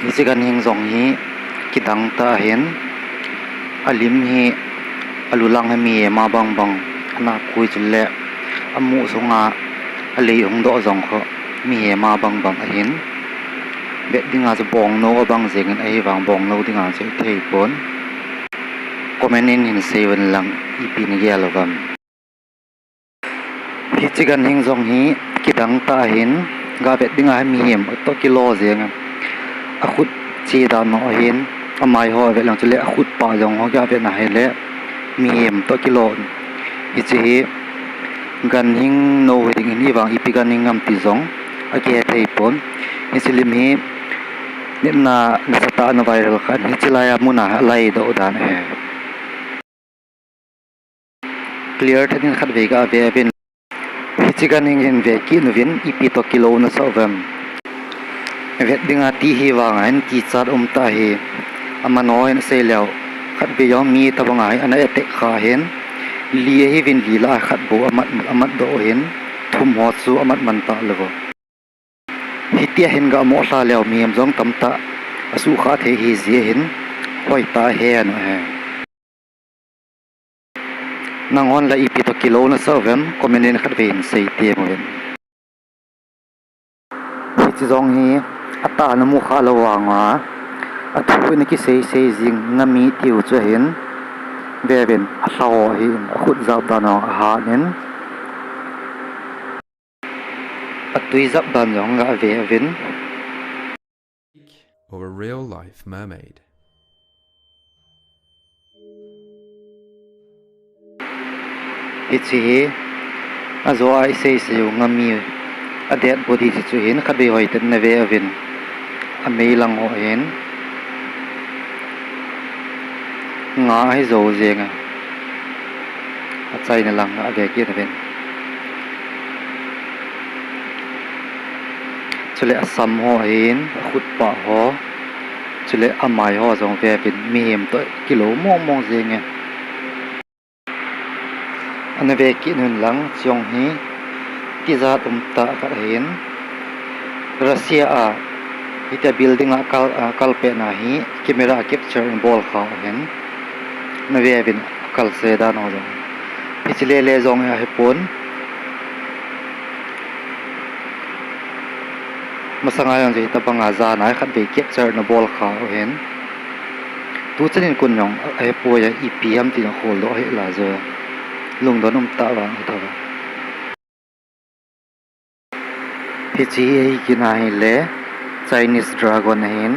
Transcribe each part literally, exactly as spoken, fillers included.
Hiche ganhing jong hi kidang tah ahin, alim hi, alulang hi mihem a bangbang, anahkhui chule amu sunga alei hung doh jong kho mihem a bangbang ahin. Vet dinga chu bongnou abang jengin ahivang bongnou dinga chu ithei pon. Comment in hin sei uvin lang ipi nagel uvem. Hiche ganhing jong hi kidang tah ahin, gavet dinga hi mihem toh kilo jeng a. Akhut che dan ho ahin, amai ho vet lang chule akhut pah jong ho gavet na hile mihem toh kilo. Hiche hi ganhing nou hi ding in, ahivang ipi ganhing ham ti jong akihe thei pon. Hiche lim hi nitna nasatah a ana viral kha in, hiche laiya muna alai doh dan ahi. Clear tah in khatvei gave uvin. Hiche ganhing hin ve kit uvin, ipi toh kilou nasah uvem. Vet dinga ti hivanga hin kichat um tah ahi. Amano hin asei leu, khatvei jong mi tobanga hi ana attack kha ahin, li ahiuvin, li lah a khat bou amat, amat doh ahin, thum ho chu amat man talou. Hitia hin gamo lha leu mihem jong tamtah asuhkhah thei ahi jeh hin hoitah a ahen u ahi. Nanghon la ipi toh kilou nasah uvem, comment in khatvei hin sei tem uvin. Hiche jong hi atah a namu khah lou vanga athu in akisei sei jing ngami tiu chu ahin, veuvin, alha ho ahin, akhut jap dan ho ahat in. Atui jap dan jong gave uvin. Of a real life mermaid. Hiche hi ajo a isei sei u ngami a dead body chu hin khatvei hoitah in nave uvin, amei lang ho hin nga ahi jou jeng a. Achaina lang gave kit uvin. Chule asam ho ahin, akhut pah ho, chule amai ho jong veuvin, mihem toh kilou mong mong jeng e. Ana ve kit un lang, chujong hi tijat um tah khat ahin, Russia a hitia building a kal, a kal petna hi camera a capture in abol kha u ahin, naveuvin, akalse dan ho jong. Hiche lele jong hi ahipon. Masanga jong chu hitabanga jana khatvei capture in abol kha u ahin. Tuchan in kon jong ahipoi a, ipi ham tin akholdoh hih la jeh a lungdon um tah vang hithou. Hiche hi ahi kit ahile Chinese dragon ahin,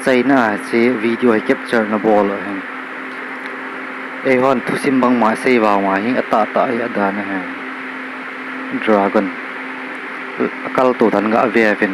China a hiche video hi capture in abol u ahin. Eihon thusim bangma sei vangma hi atahtah hi adan ahi. Dragon akaltou dan gave uvin.